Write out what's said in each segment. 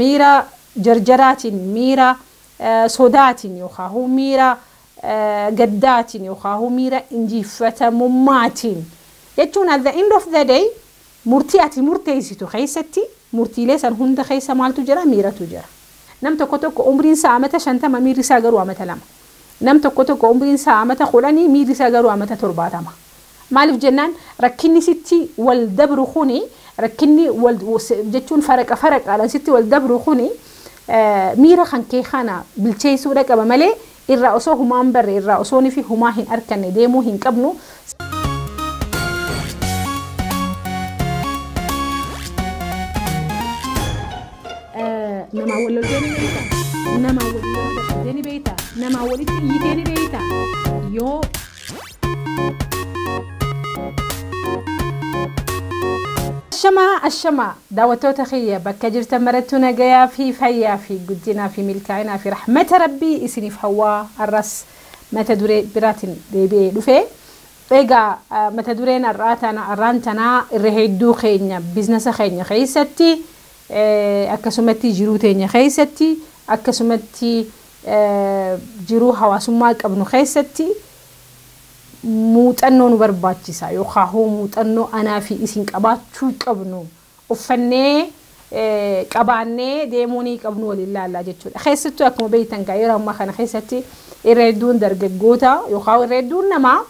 Miira jarjaraatiin, miira sodaatiin yookaan miira gaddaatiin yookaan miira injifatamummaatiin jechuun, at the end of the day murtii ati murteessitu keessatti murtiilee san hunda keessa maaltu jira? Miiratu jira. Nam tokko tokko umriin isaa amata 50, miirri isaa garuu amata 2. Nam tokko tokko umriin isaa amata 10, miirri isaa garuu amata 70. Maaliif jennaan, rakkinni sitti wal dabru kuni, rakkinni wal jechuun faraqa faraqaadhaan sitti wal dabru kuni miira kan kee kana bilcheessuudha qaba malee irraa osoo humaan barre, irraa osoo fi humaa hin arkanne deemuu hin qabnu. Namaa wal loltee ni beektaa? Namaa walitti ni beektaa? Namaa walitti iyyitee ni beektaa? Yoo Ashamaa, ashamaa, daawwattoota kiyya bakka jirtan marattuu, nagayaa fi fayyaa fi guddinaa fi milkaa'inaa fi rahmata Rabbii isiniif hawwaa, har'as mata duree biraatiin deebi'ee dhufe. Egaa mata dureen har'aan tanaa irra hedduu keenya business keenya keessatti, akkasumatti jiruu teenya keessatti, akkasumatti jiruu hawaasummaa qabnu keessatti muuxannoo nu barbaachisa yookaan muuxannoo anaa fi isin qabaachuu qabnu, uffannee qabaannee deemuu ni qabnu waliin laallaa jechuudha. Keessattuu akkuma beektan gaa yeroo ammaa kana keessatti irra hedduun dargaggoota yookaan irra hedduun namaa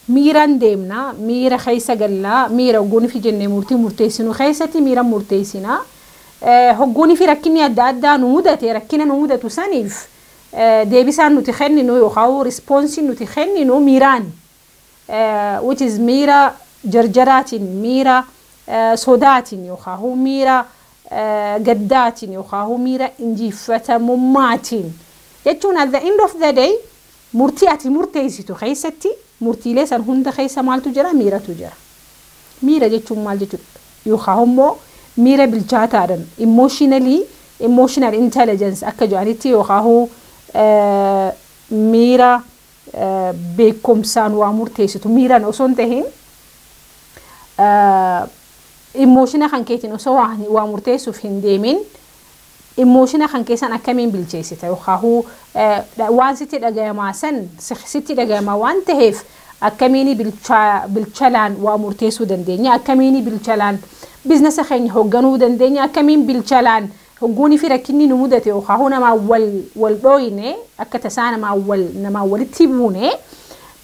miiraan deemna, miira keessa gallaa, miira hogguunii fi jennee murtii murteessinu keessatti miira murteessinaa. Hogguunii fi rakkinni adda addaa nu mudate, rakkina nu mudatu saniif deebisaan nuti kenninu yookaan response-iin nuti kenninu miiraan. Which is miira jarjaraatiin, miira sodaatiin yookaan miira gaddaatiin yookaan miira injifatamummaatiin jechuun, at the end of the day murtii ati murteessitu keessatti murtiilee san hunda keessa maaltu jira? Miiratu jira. Miira jechuun maal jechuudha? Yookaan immoo miira bilchaataadhaan emotional intelligence akka jedhanitti yookaan miira beekumsaan waa murteessitu, miiraan osoo hin tahin, emotion kan keetiin osoo waa murteessuuf hin deemin, emotion kan keessan akkamiin bilcheessita yookaan waan sitti dhagayamaa san, sitti dhagayamaa waan taheef akkamiin bilchalaan waa murteessuu dandeenya, akkamiin bilchalaan business keenya hoogganuu dandeenya, akkamiin bilchalaan hogguunii fi rakkinni nu mudate yookaan namaa wal dhooyine, akka tasaa namaa walitti buune,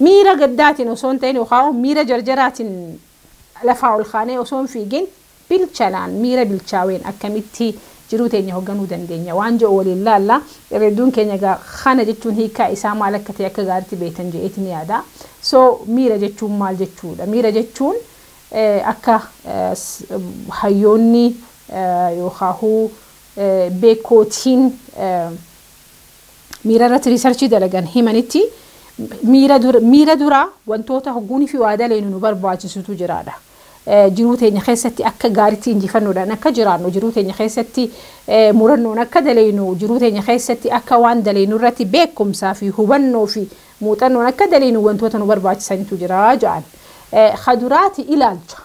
miira gaddaatiin osoo hin ta'in yookaan miira jarjaraatiin lafaa ol kaanee osoo hin fiigin, bilchalaan, miira bilchaaween akkamitti jiruu teenya hoogganuu dandeenya waan jedhu waliin laalla. Hedduun keenya egaa kana jechuun hiikaa isaa maal akka ta'e akka gaariitti beektan jedheetiin yaada. So miira jechuun maal jechuudha? Miira jechuun akka hayyoonni yookaan beekootiin miira irratti research dalagan himanitti, miira dura wantoota hogguunii fi waa daleenu nu barbaachisutu jiraadha. Jiruu teenya keessatti akka gaariitti injifannoodhaan akka jiraannu, jiruu teenya keessatti murannoon akka daleenu, jiruu teenya keessatti akka waan daleenu irratti beekumsaa fi hubannoo fi muuxannoon akka daleenu wantoota nu barbaachisantu jira jedhan. Kaduraati ilaalcha.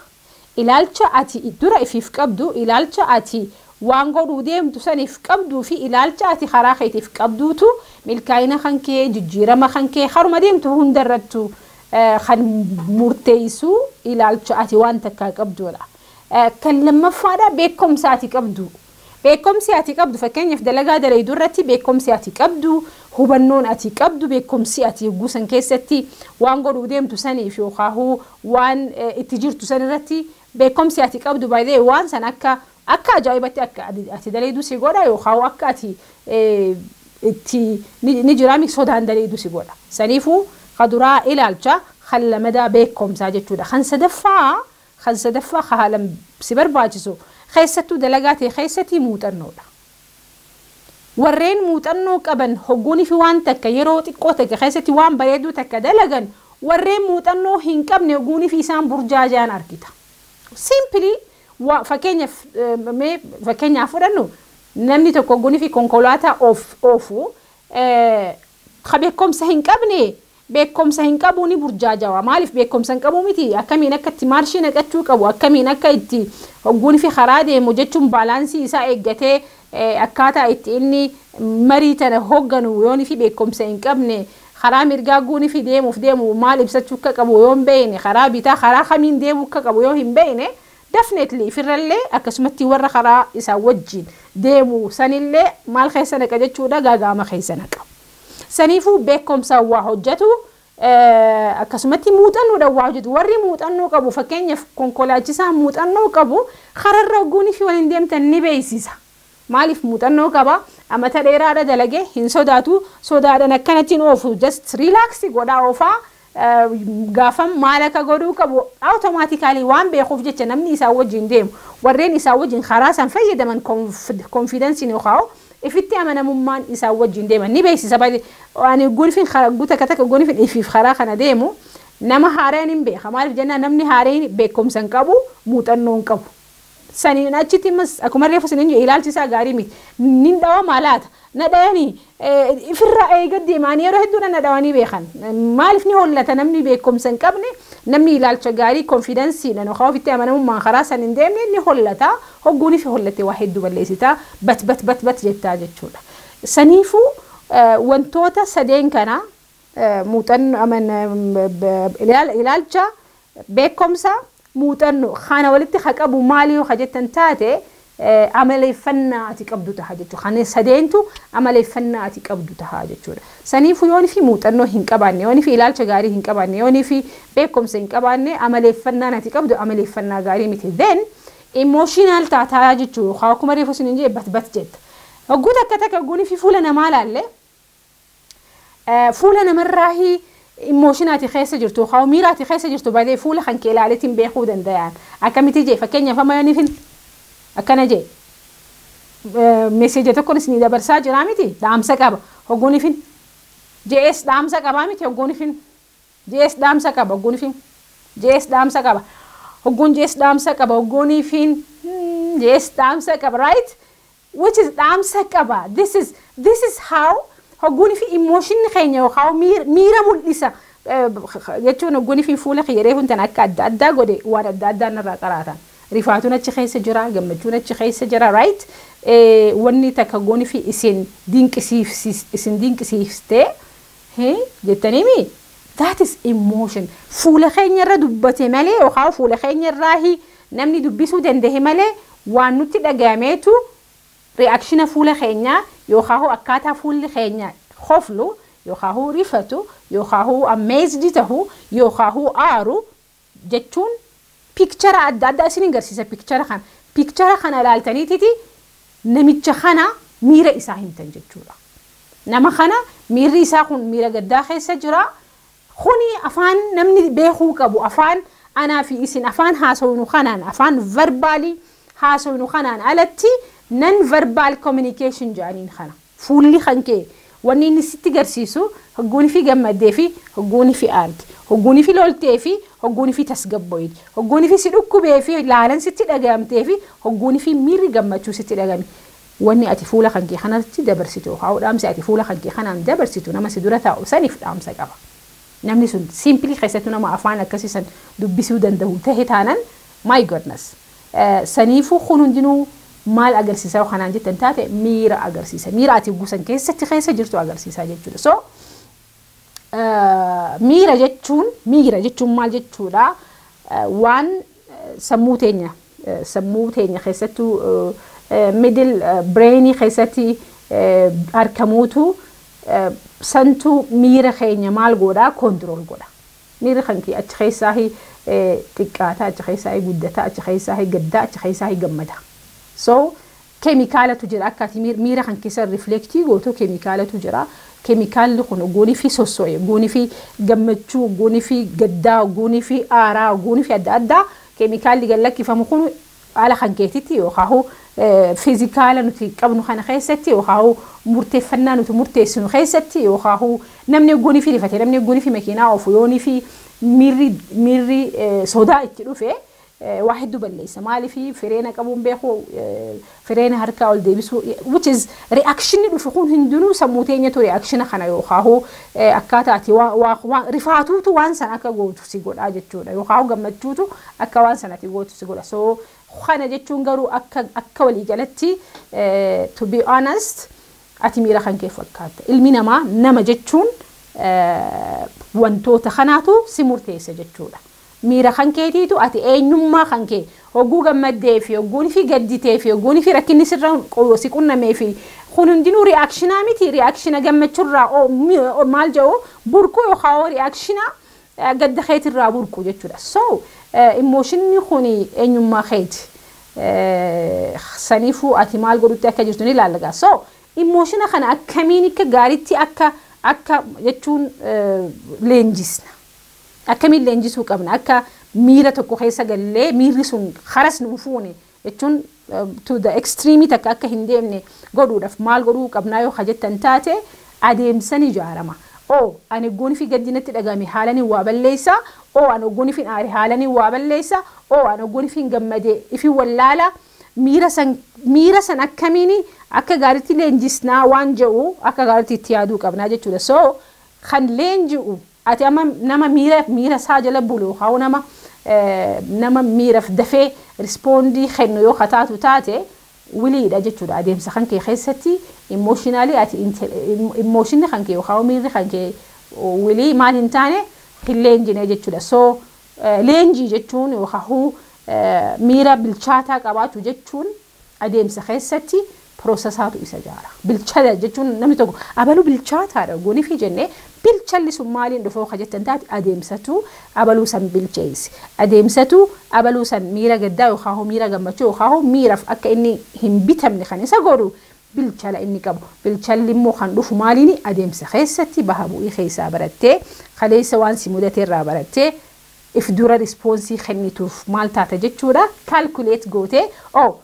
Ilaalcha ati dura ifiif qabdu, ilaalcha ati waan godhuu deemtu saniif qabduu fi ilaalcha ati karaa keetiif qabduutu milkaa'ina kan kee, jijjiirama kan kee, haruma deemtu hundarrattu kan murteessu ilaalcha ati waan takkaa qabdudha. Kan lammaffaadha beekumsa ati qabdu. Beekumsi ati qabdu, fakkeenyaaf dalagaa dalayduu irratti beekumsi ati qabdu, hubannoon ati qabdu, beekumsi ati guusan keessatti waan godhuu deemtu saniif yookaan waan itti jirtu san irratti beekumsi ati qabdu baay'ee waan san akka ajaa'ibatti akka ati dalayduu si godha yookaan akka ati itti ni jiraami sodaan dalayduu si godha. Saniifuu kaduraa ilaalcha, kan lamadaa beekumsaa jechuudha. Kan sadaffaa haalan si barbaachisu keessattuu dalagaa ta'e keessatti muuxannoodha. Warreen muuxannoo qaban hogguunii fi waan takka yeroo xiqqoo takka keessatti waan bareedduu takka dalagan, warreen muuxannoo hin qabne hogguunii fi isaan burjaajaan argita. Simply fakkeenyaaf, mee fakkeenyaaf fudhannu, namni tokko hogguunii fi konkolaataa oofu ka beekumsa hin qabne Beekumsa hin qabu, ni burjaajawa. Maaliif? Beekumsa hin qabu miti, akkamiin akka itti maarshii naqachuu qabu, akkamiin akka itti hogguun fi karaa deemu jechuun balance isaa eeggatee akkaataa itti inni marii tana hoogganu yoon fi beekumsa hin qabne, karaa mirgaa guuni fi deemuuf deemu maal ibsachuu akka qabu yoo hin beekne, karaa bitaa karaa kamiin deemuu akka qabu yoo hin beekne, definitely ifirrallee akkasumatti warra karaa isaa wajjin deemu sanillee maal keessa naqa jechuudha? Gaagaama keessa naqa. Saniifuu beekumsaan waa hojjetu, akkasumatti muuxannoodhaan waa hojjetu. Warri muuxannoo qabu, fakkeenyaaf konkolaachisaa muuxannoo qabu, kararra guunii fi waliin deemtan ni beeksisa. Maaliif? Muuxannoo qaba, amata dheeraadha dalagee, hin sodaatu, sodaadhaan akkanatti oofu, just relax godhaa oofaa. Gaafa maal akka godhuu qabu automatically waan beekuuf jecha namni isaa wajjin deemu, warreen isaa wajjin karaa san fayyadaman, confidenceiin yookaan ifitti amanamummaan isaa wajjin deeman ni beeksisa. Ani gunfin guuta takka gunfin ifiif karaa kana deemu nama haaraan hin beeka. Maaliif jennaan, namni haaraan beekumsa hin qabu, muuxannoo hin qabu. Saniin achitti immas akkuma reefu saniin ilaalchi isaa gaarii miti. Nin dhawama laata? Na dhayanii ifirraa eega deemanii yeroo hedduudha na dhawanii beekan. Maaliif ni hollata? Namni beekumsa hin qabne, namni ilaalcha gaarii, confidenceiidhaan yookaan ofitti amanamummaan karaa san hin deemne ni hollata. Hogguun fi hollatte waa hedduu balleessita. Bat bat bat bat jettaa jechuudha. Saniifuu wantoota sadeen kana, muuxannoo, ilaalcha, beekumsa, muuxannoo kana walitti haa qabu maali yoo jettan taate, amaleeffannaa ati qabdu taha jechuudha. Kana sadeentu amaleeffannaa ati qabdu taha jechuudha. Saniifuu yoon fi muuxannoo hin qabaanne, yoon fi ilaalcha gaarii hin qabaanne, yoon fi beekumsa hin qabaanne, amaleeffannaan ati qabdu amaleeffannaa gaarii miti. Then emotional taataa jechuudha. Akkuma reefu isin jee bat bat jetta. Hogguu takka takka hogguun fi fuula namaa laalle, fuula namarraa emotionaati keessa jirtu yookaan miiraati keessa jirtu baay'ee fuula kan kee ilaaleetiin beekuu danda'an. Akkamitti jee? Fakkeenyaaf amma yoon akkana jee, message tokko isinii dabarsaa jira miti, dhaamsa qaba. Hogguun ifin jees dhaamsa qabaa miti? Hogguun ifin jees dhaamsa qaba, hogguun ifin jees dhaamsa qaba, hogguun jees dhaamsa qaba, hogguun ifin jees dhaamsa qaba, right? Which is dhaamsa qaba. This is how hogguun fi emotionni keenya yookaan miira mul'isa jechuun. Hogguun fi fuula kiyya reefuun tan akka adda addaa godhe, waan adda addaa narraa qaraatan. Rifaatuun achi keessa jira, gammachuun achi keessa jira, right? Wanni takka gooni fi isin dinqisiiftee jettaniimi, that is emotion. Fuula keenya irra dubbate malee yookaan fuula keenya irraa namni dubbisuu danda'e malee, waan nutti dhagahameetu reaction fuula keenyaa yookaan akkaataa fuulli keenya hoflu yookaan rifatu yookaan amazed tahu yookaan aaru jechuun picture adda addaa isin agarsiisa. Picture kana ilaaltaniititi namicha kana miira isaa himtan jechuudha. Nama kana miirri isaa kun miira gaddaa keessa jira. Kuni afaan namni beekuu qabu, afaan anaa fi isin afaan haasawnu kanaan, afaan verbal haasawnu kanaan alatti non verbal communication jedhaniin kana. Fuulli kan kee wanni inni sitti garsiisu, hogguuni fi gammaddee fi hogguuni fi aarte, hogguuni fi loltee fi hogguuni fi tasgabboyte, hogguuni fi si dhukkubee fi laalan sitti dhagayamtee fi hogguuni fi miirri gammachuu sitti dhagame. Wanni ati fuula kan kee kanatti dabarsitu yookaan dhaamsi ati fuula kan kee kanaan dabarsitu nama si dura taa'u saniif dhaamsa qaba. Namni sun simply keessattuu nama afaan akkasii san dubbisuu danda'u tahe taanan, my goodness. Saniifuu kun hundinuu maal agarsiisa yoo kanaan jettan taate, miira agarsiisa. Miira ati gusan keessatti keessa jirtu agarsiisa jechuudha. So miira jechuun maal jechuudha? Waan sammuu teenya keessattuu middle brainii keessatti argamuutu santu miira keenya maal godhaa? Control godha. Miirri kan kee achi keessaa xiqqaataa, achi keessaa guddataa, achi keessaa gaddaa, achi keessaa gammada. So keemikaalatu jira, akka ati miira kan keessa reflect gootu keemikaalatu jira. Keemikaalli kun goonii fi sosso'e, goonii fi gammachuu, goonii fi gaddaa, goonii fi aaraa, goonii fi adda addaa, keemikaalli gad lakkifamu kun haala kan keetitti yookaan physical nuti qabnu kana keessatti yookaan murteeffannaa nuti murteessinu keessatti, yookaan namni goonii fi rifate, namni goonii fi makiinaa oofu yoonii fi miirri sodaa itti dhufe Waa hedduu balleessa. Maaliif fireena qabuun beeku, fireena harkaa ol deebisuu, which is reactionni dhufu kun hundinuu sammuu teenyatu reactiona kana yookaan akkaataa ati rifaatuutu waan sana akka gootu si godhaa jechuudha, yookaan gammachuutu akka waan sanatti gootu si godha. So kana jechuun garuu akka waliigalatti, to be honest, ati miira kan kee fakkaata. Ilmi namaa nama jechuun wantoota kanaatu si murteessa jechuudha. Miira kan keetiitu ati eenyummaa kan kee hogguu gammaddee fi hogguun fi gadditee fi hogguun fi rakkinni sirra si qunnamee fi kun hundinuu reactionaa miti. Reactiona gammachurraa maal jedhu burqu yookaan reactiona gadda keetirraa burqu jechuudha. So emotionni kun eenyummaa keeti. Saniifuu ati maal godhutti akka jirtu ni ilaalla. So emotiona kana akkamiin akka gaariitti akka jechuun leenjisna? Akkamiin leenjisuu qabna? Akka miira tokko keessa gallee miirri sun karas nu fuune jechuun to the extreme takka akka hin deemne godhuudhaaf maal godhuu qabnaa yoo jettan taate, adeemsan ijaarama. Oo, ani gooni fi gaddinatti dhagame haalanii waa balleessa. Oo, ani gooni fi aare haalanii waa balleessa. Oo, ani gooni fi gammade ifi wallaala. Miira san akkamiin akka gaariitti leenjisnaa waan jedhu akka gaariitti itti yaaduu qabnaa jechuudha. So kan leenji'u ati amma nama miira isaa jala bulu yookaan nama miiraaf dafee respondii kennu yoo taatu taate, wiliidha jechuudha. Adeemsa kan kee keessatti emotionally ati emotionni kan kee yookaan miirri kan kee wilii maal hin taane, hin leenjine jechuudha. So leenjii jechuun yookaan miira bilchaataa qabaachuu jechuun adeemsa keessatti processaatu isa jaara. Bilchata jechuun namni tokko abaluu bilchaataadha goonifii jennee, bilchalli sun maaliin dhufoo ka jettan taate, adeemsatu abaluu san bilcheessi. Adeemsatu abaluu san miira gaddaa yookaan miira gammachuu yookaan miiraaf akka inni hin bitamne kan isa godhu bilchala inni qabu. Bilchalli immoo kan dhufu maaliini? Adeemsa keessatti baha bu'ii keessaa barattee, kaleessa waan si mudate irraa barattee, if dura responseii kennituuf maal taata jechuudha. Calculate gootee, oh,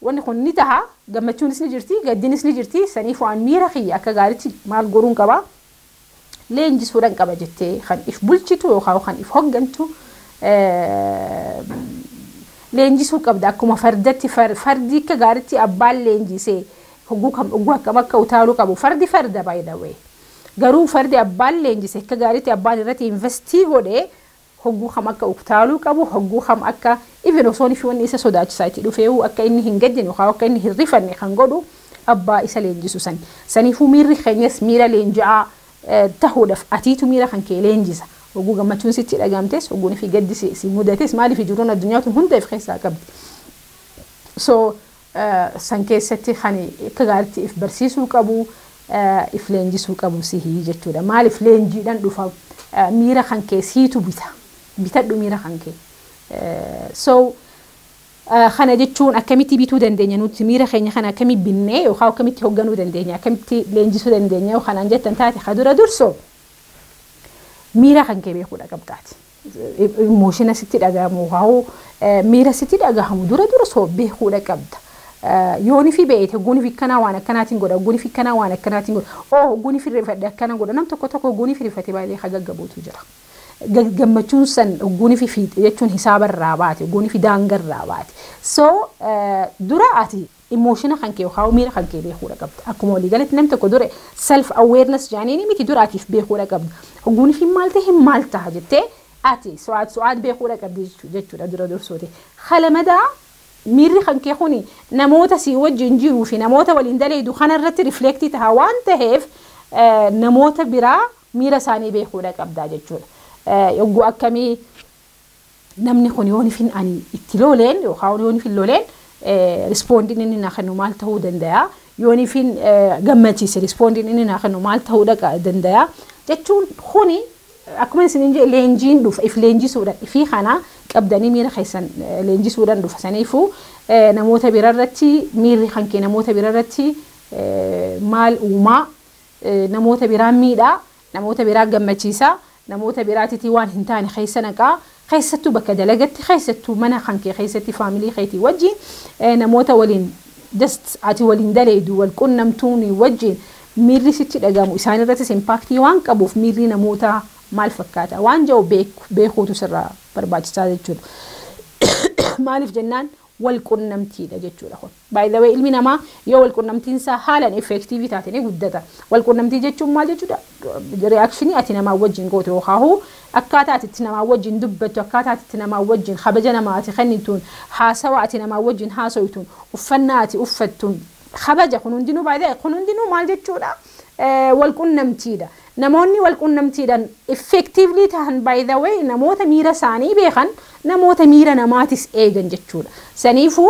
wanni kun ni taha, gammachuunis ni jirti, gaddinis ni jirti, saniif waan miira kiyya akka gaariitti maal godhuun qaba, leenjisuudhaan qaba jettee kan if bulchitu yookaan kan if hoggantu leenjisuu qabda. Akkuma fardatti, fardi akka gaariitti abbaan leenjisee hogguu kam hogguu akkam akka utaaluu qabu. Fardi farda, by the way, garuu fardi abbaan leenjise akka gaariitti abbaan irratti investii godhee hogguu kam akka utaaluu qabu, hogguu kam akka even osoo fi wanni isa sodaachisaa itti dhufeewu akka inni hin gaddine yookaan akka inni hin rifanne kan godhu abbaa isa leenjisu san. Saniifuu miirri keenyas miira leenji'aa tahuudhaaf atiitu miira kan kee leenjisa. Hogguu gammachuun sitti dhagamtes, hogguun fi gaddi si mudates, maaliif jiruun addunyaa tun hunda if keessaa qabdi. So san keessatti kan akka gaariitti if barsiisuu qabu, if leenjisuu qabu sihii jechuudha. Maaliif leenjiidhaan dhufa? Miira kan kee siitu bita. Bitadhu miira kan kee. So kana jechuun akkamitti bituu dandeenya nuti miira keenya kana? Akkamitti binnee yookaan akkamitti hoogganuu dandeenya, akkamitti leenjisuu dandeenya yoo kanaan jettan taate, ka dura dursoo miira kan kee beekuudha qabdaati. Emotiona sitti dhagahamu haa miira sitti dhagahamu dura dursoo beekuudha qabda. Yooni fi beeyte gooni fi akkanaa waan akkanaatiin godha, gooni fi akkanaa waan akkanaatiin godha, oo gooni fi rifadhe akkana godha. Nam tokko tokko gooni fi rifate baay'ee hagaggabuutu jira. Gammachuun san gooni fi fiixee jechuun hisaabarraa baate, gooni fi daangarraa baate. So dura ati emotiona kan kee yookaan miira kan kee beekuudha qabda. Akkuma waliigalatti namni tokko dura self awareness jaaniini miti, dura atiif beekuudha qabda. Gooni fi maal ta'e maal ta'a jettee ati su'aad su'aad beekuudha qabdi jechuudha dura dursooti. Halamadaa miirri kan kee kuni namoota si wajjin jiruu fi namoota waliin daleedu kanarratti reflectii ta'a waan ta'eef, namoota biraa miira isaanii beekuudha qabda jechuudha. Yogguu akkamii namni kun yoon ifin ani itti loleen yookaan yoon ifin loleen respondiin inni naa kennu maal ta'uu danda'a? Yoon ifin gammachiise respondiin inni naa kennu maal ta'uu danda'a? Jechuun kuni akkuma isin jedhe leenjiin dhufa, if leenjisuudhaan ifii kana qabdanii miira keessan leenjisuudhaan dhufa. Saniifuu namoota biraarratti miirri kan kee namoota biraarratti maal uumaa, namoota biraa miidhaa, namoota biraa gammachiisaa, namoota biraatitii waan hin taane keessa naqaa, keessattuu bakka dalagatti, keessattuu mana kan kee keessatti, family keetii wajjin, namoota waliin just ati waliin daleedu wal qunnamtuun wajjin miirri sitti dhagamu isaan irrattis impactii waan qabuuf, miirri namoota maal fakkaata waan jiru beekuutu sirraa barbaachisaa jechuudha. Maaliif jennaan, wal qunnamtiidha jechuudha kun. By the way, ilmi namaa yoo wal qunnamtiin isaa haalaan effective taate ni guddata. Wal qunnamtii jechuun maal jechuudha? Reaction ati namaa wajjin gootu yookaan akkaataa ati itti namaa wajjin dubbattu, akkaataa ati itti namaa wajjin kabaja namaa ati kennituun, haasawa ati namaa wajjin haasoytuun, uffannaa ati uffattuun, kabaja, kun hundinuu baay'ee, kun hundinuu maal jechuudha? Wal qunnamtiidha. Namoonni wal qunnamtiidhaan effectively ta'an, by the way, namoota miira isaanii beekan, namoota miira namaatis eegan jechuudha. Saniifuu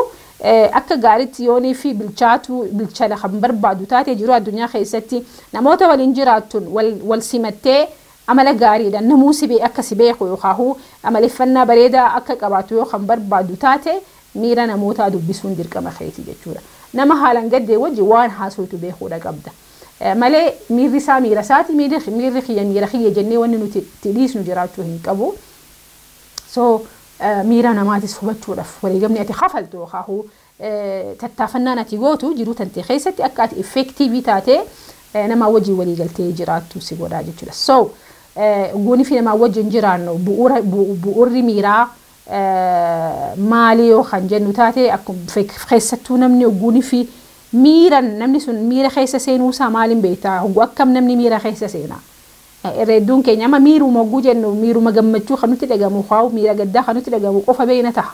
akka gaariitti yoonii fi bilchaatu bilchala kan barbaadu taate, jiru addunyaa keessatti namoota waliin jiraattuun wal simattee, amala gaariidhaan namuu si akka si beeku yookaan amaleeffannaa bareedaa akka qabaatu yoo kan barbaadu taate, miira namootaa dubbisuun dirqama keeti jechuudha. Nama haalaan gaddee wajji waan haasoftu beekuudha qabda. Malee miirri isaa miira isaati, miirri kiyya miira kiyya jennee wanni nuti itti dhiisnu jiraachuu hin qabu. So miira namaatis hubachuudhaaf wareegamni ati kafaltu yookaan tattaafannaan ati gootu jiruu tantee keessatti akka ati effective taatee namaa wajjin walii galtee jiraattu si godhaa jechuudha. So goonii fi namaa wajjin jiraannu, bu'uurri miiraa maali yoo kan jennu taate, keessattuu namni ogguunii fi miiran, namni sun miira keessa seenuusaa maaliin beektaa? Hogguu akkam namni miira keessa seenaa? Hedduun keenya amma miiruma hogguu jennu, miiruma gammachuu kan nutti dhagamu, haa miira gaddaa kan nutti dhagamu qofa beekna ta'a.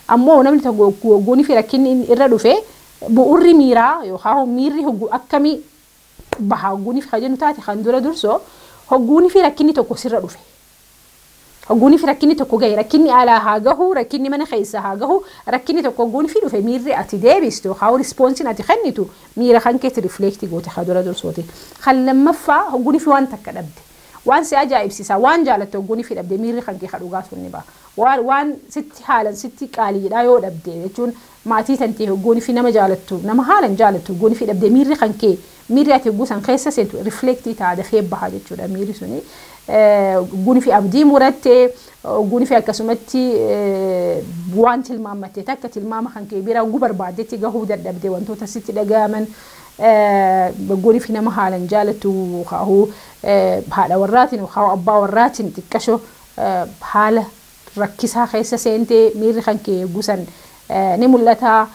Ammoo namni tokko hogguunii fi rakkinni irra dhufe, bu'uurri miiraa yookaan miirri hogguu akkamii baha hogguunii fi kan jennu taate, kan dura dursoo hogguunii fi rakkinni tokko sirra dhufe. Hogguunii fi rakkinni tokko gahe, rakkinni alaa haa gahu, rakkinni mana keessa haa gahu, rakkinni tokko hogguunii fi dhufe, miirri ati deebistu yookaan responsiin ati kennitu miira kan keetti reflect goote haa dura dursooti. Kan lammaffaa, hogguunii fi waan takka dhabde. Waan si ajaa'ibsiisa, waan jaalattu hogguunii fi dhabde, miirri kan kee dhugaa sun ni baha. Waan sitti haalan sitti qaaliidha yoo dhabde, jechuun maatii tantee hogguunii fi nama jaalattu, nama haalan jaalattu hogguunii fi dhabde, miirri kan kee, miirri ati hogguu san keessa seentu reflect ta'a, dafee baha jechuudha miirri suni. Hogguunii fi abdii murattee, hogguunii fi akkasumatti waan tilmaamatte takka tilmaama kan kee bira hogguu barbaaddetti gahuu dadhabde, wantoota sitti dhagahaman, hogguunii fi nama haalan jaalattu kaa'uu haadha warraatiin yookaan abbaa warraatiin xiqqasho haala rakkisaa keessa seentee, miirri kan kee gusan ni mul'ata.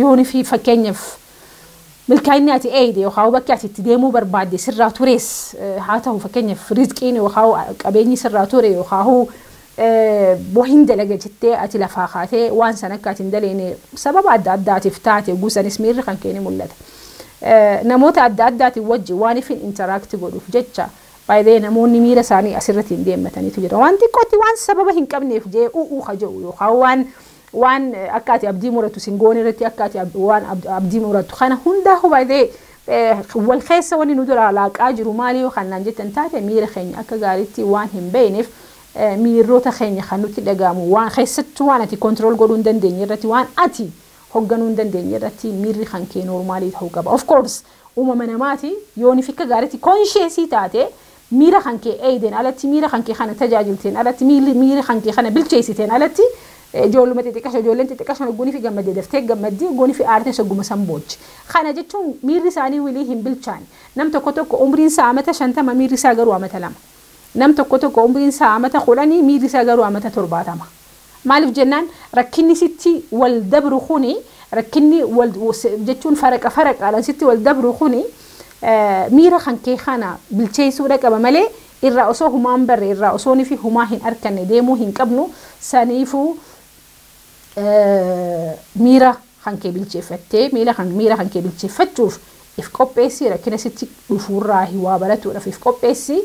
Yoonii fi fakkeenyaaf milkaa'inni ati eeyde yookaan bakki ati itti deemuu barbaadde sirraa turees haa ta'u, fakkeenyaaf rizqiin yookaan qabeenyi sirraa ture, yookaan wahin dalaga jettee ati lafaa kaatee waan san akka ati hin daleene sababa adda addaatiif taate, gusanis miirri kan kee ni mul'ata. Namoota adda addaatiin wajji waan ifin interact godhuuf jecha, baay'ee namoonni miira isaanii asirratti hin deemmataniitu jira. Waan xiqqootti, waan sababa hin qabneef jee u'uu ka jedhu yookaan waan akka ati abdii muratu sin goone irratti akka ati waan abdii muratu kana hundaa baay'ee wal keessa wanni nu dura laaqaa jiru maali yoo kan naan jettan taate, miira keenya akka gaariitti waan hin beekneef, miirota keenya kan nutti dhagahamu, waan keessattuu waan ati control godhuu hin dandeenye irratti, waan ati hoogganuu hin dandeenye irratti miirri kan kee normal ta'uu qaba. Of course, uumama namaati, yoon akka gaariitti conscious taate, miira kan kee eeyideen alatti, miira kan kee kana tajaajilteen alatti, miira kan kee kana bilcheessiteen alatti, ijoolluma xixiqqasho, ijoolleen xixiqqasho goonii fi gammadee daftee gammaddii, goonii fi aartee sogguma san boochi. Kana jechuun miirri isaanii wilii hin bilchaane. Nam tokko tokko umriin isaa amata 50, miirri isaa garuu amata 2. Nam tokko tokko umriin isaa amata 10, miirri isaa garuu amata 70. Maaliif jennaan, rakkinni sitti wal dabru kuni, rakkinni wal jechuun faraqa faraqaadhaan sitti wal dabru kuni miira kan kee kana bilcheessuudha qaba malee, irraa osoo humaan barre, irraa osoo fi humaa hin arkanne deemuu hin qabnu. Saniifuu miira kan kee bilcheeffattee, miira kan kee bilcheeffachuuf if qopheessi, rakkina sitti dhufuurraa waa baratuudhaaf if qopheessi.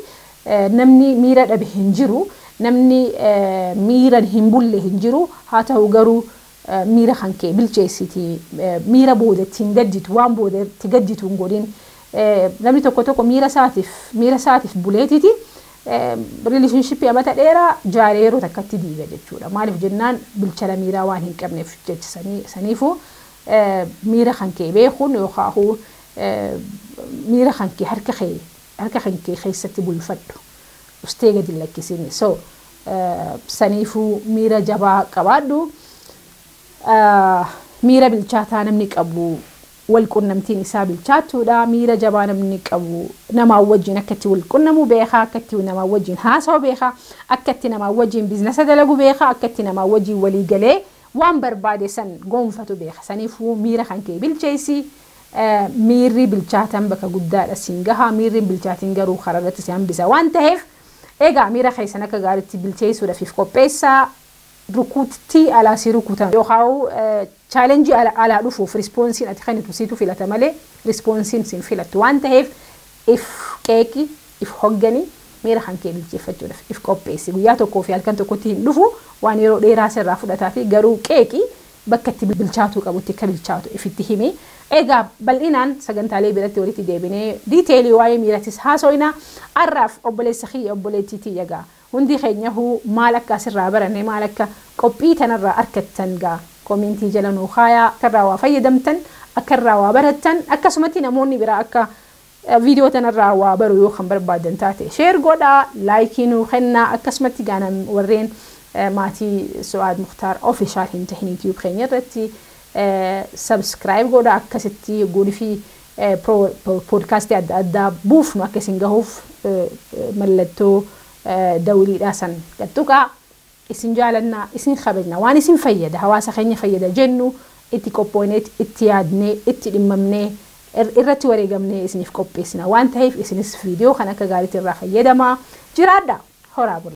Namni miira dhabe hin jiru, namni miiran hin bulle hin jiru. Haa ta'u garuu miira kan kee bilcheessiti, miira boodatti hin gadditu, waan boodatti gadditu hin godhin. Namni tokko tokko miira isaatiif buleetiti relationship amata dheeraa jaaree yeroo takkatti diiga jechuudha. Maaliif jennaan, bilchana miiraa waan hin qabneef jecha. Saniifuu miira kan kee beekuun yookaan miira kan kee harka kan kee keessatti bulfadhu. Ustee gadi lakkisini. So saniifuu miira jabaa qabaadhu. Miira bilchaataa namni qabu Wal qunnamtiin isaa bilchaattuudha. Miira jabaa namni qabu namaa wajjin akka itti wal qunnamu beekaa, akka itti namaa wajjin haasa'u beekaa, akka itti namaa wajjin business dalagu beekaa, akka itti namaa wajjin walii galee waan barbaade san gonfatu beeka. Saniifuu miira kan kee bilcheessi. Miirri bilchaatan bakka guddaadha siin gaha. Miirri bilchaatiin garuu karaa irratti si hambisa waan ta'eef, egaa miira keessan akka gaariitti bilcheessuudhaaf qopheessaa. Rukuttii alaa si rukutan yookaan challenge alaa dhufuuf response-iin ati kennitu siitu filata malee response-iin siin filattu waan ta'eef, if qeeqi, if hoggani, miira kan kee bilcheeffachuudhaaf if qopheessi. Guyyaa tokkoo fi halkan tokkotti hin dhufu, waan yeroo dheeraa sirraa fudhataa fi garuu qeeqi, bakka itti bilchaatuu qabutti akka bilchaatu ifitti himi. Egaa bal'inaan sagantaalee biratti walitti deebinee detail waa'ee miiratis haasofna. Har'aaf obboleessa kiyya, obboleettii tiyya, gaa hundi keenyahuu maal akka asirraa baranne, maal akka qophii tanarraa argattan gaa comment jala nuu kaayaa. Akka irraa waa fayyadamtan, akka irraa waa barattan, akkasumatti namoonni biraa akka viidiyoo tanarraa waa baru yoo kan barbaadan taate share godhaa, like nuu kennaa. Akkasumatti gaanam warreen maatii Su'aad Muktaar Official hin tahin YouTube keenya irratti subscribe godhaa. Akkasitti goonii fi podcast adda addaa buufnu akka isin gahuuf mallattoo dawliidhaa san qattuqaa. Isin jaalannaa, isin kabajna. Waan isin fayyada, hawaasa keenya fayyada jennu itti qophoonee, itti yaadnee, itti dhimmamnee, irratti wareegamnee isiniif qopheessina waan ta'eef, isinis viidiyoo kan akka gaariitti irraa fayyadamaa jiraadha. Horaa bula.